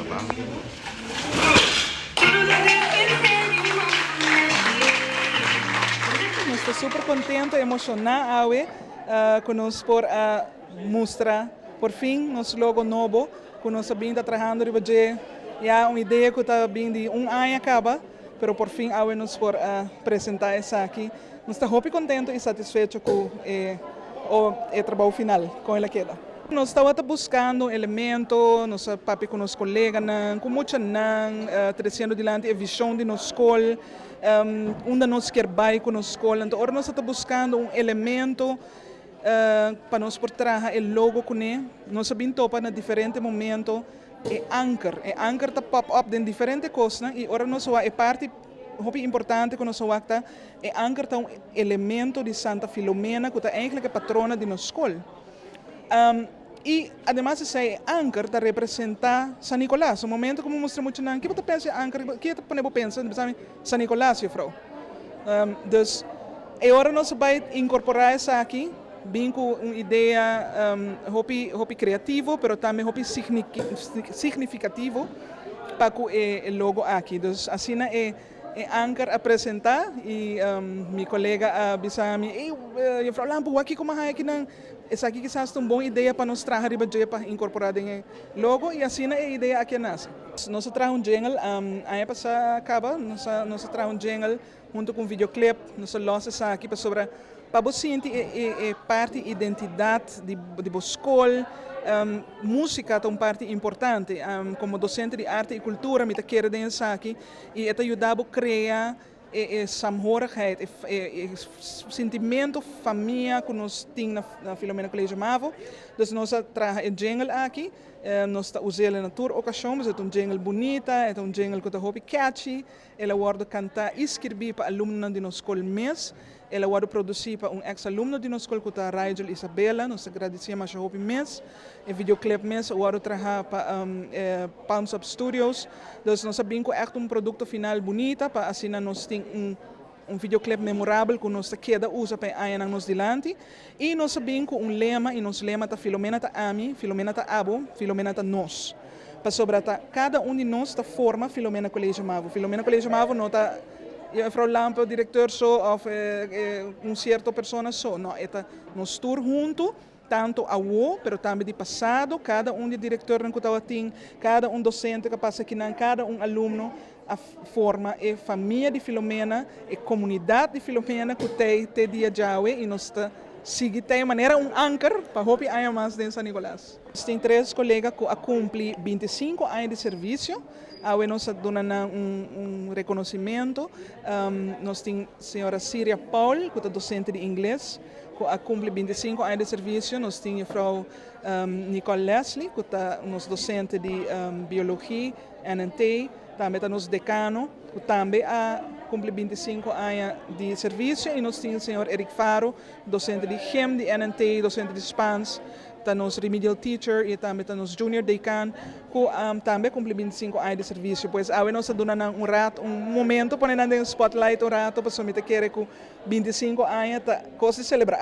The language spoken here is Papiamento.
Nos ta super contento, emociona awe cu nos por a mustra por fin nos logo nobo cu nos a bin ta trahando riba dje ya un idea cu ta bin di un aña caba, pero por fin awe nos por a presenta esaki. Nos ta hopi contento y satisfecho cu e trabou final con el a keda. Nos tabata buscando un elemento, nos a papia cu nos coleganan, cu muchanan, treciendo dilanti e vision di nos scol, unda nos kier bay cu nos scol. Anto ora nos ta buscando un elemento pa nos por traha e logo cune, nos a bin topa na diferente momento e anker. E anker ta pop up den diferente cosnan y ora nos wak e parti hopi importante cu nos a wak ta e anker ta un elemento di Santa Filomena cu ta eigenlijk e patrona di nos scol. Y ademas esey e anker ta representa San Nicolas. Un momento cu bo mustra muchanan, kibo ta pensa e anker, kibo ta pone bo pensa? Bo sa San Nicolas, juffrouw. Dus e ora nos a bay incorpora esaki, bin cu un idea hopi hopi creativo, pero tambe hopi significativo pa cu e logo aki. Dus asina e e anker a presenta y mi colega a bisa mi, ey, juffrouw Lampe, wak kico mi a haya akinan? Esaki kisas ta un bon idea pa nos traha riba dje pa incorpora den e logo y asina e idea aki a nace. Nos a traha un jingle, aña pasa caba nos a nos a traha un jingle hunto cu un videoclip, nos a los esaki pasobra pa bo sinti e e e parti identidad di di bo scol, musica ta un parti importante. Como docente di arte y cultura mi ta kere den esaki y e ta yuda bo crea e saamhorigheid, e sintimento famia ku nos tin na Filomena College Mavo. Dus nos a traha e jingle aki, nos ta us'el na tur okashon, pasobra e ta un jingle bunita, e ta un jingle ku ta hopi catchy, el a wòrdu kantá i skirbí pa alumnonan di nos skol mes, el a wòrdu produsí pa un eks alumno di nos skol ku ta Rigel Isabella, nos ta gradisié masha hopi mes. E videoclip mes a wòrdu traha pa Palms Up Studios. Dus nos a bin ku ègt un produkto final bunita pa asina nos tin un un videoclip memorabel ku nos ta keda usa pa e añanan nos dilanti. I nos a bin ku un lema i nos lema ta Filomena ta ami, Filomena ta abo, Filomena ta nos. Pasobra ta kada un di nos ta forma Filomena College Mavo. Filomena College Mavo no ta juffrouw Lampe, directeur so òf un sierto persona so. No, e ta nos tur huntu. Tanto awo, pero tambe di pasado, kada un di e direktornan ku tabatin, kada un dosente ku a pasa akinan, kada un alumno a forma e famia di Filomena, e komunidat di Filomena ku t'ei te dia djawe i nos ta sigui t'ei manera un anker pa hopi aña mas den San Nicolas. Nos tin tres kolega ku a kumpli 25 aña di servisio, awe nos a duna nan un rekonosimentu. Nos tin señora Siria Paul ku ta dosente di ingles, ku a kumpli 25 aña di servisio. Nos tin juffrouw Nicole Leslie ku ta nos dosente di biologia, NNT, tambe ta nos dekano ku tambe a kumpli 25 aña di servisio i nos tin señor Eric Faro, dosente di gym di NNT, dosente di Spaans, ta nos remedial teacher i tambe ta nos junior dekan ku tambe a kumpli 25 aña di servisio. Pues awe nos a duna nan un rato, un momento pone nan den spotlight un rato pasobra mi ta kere ku 25 aña ta kos di selebrá.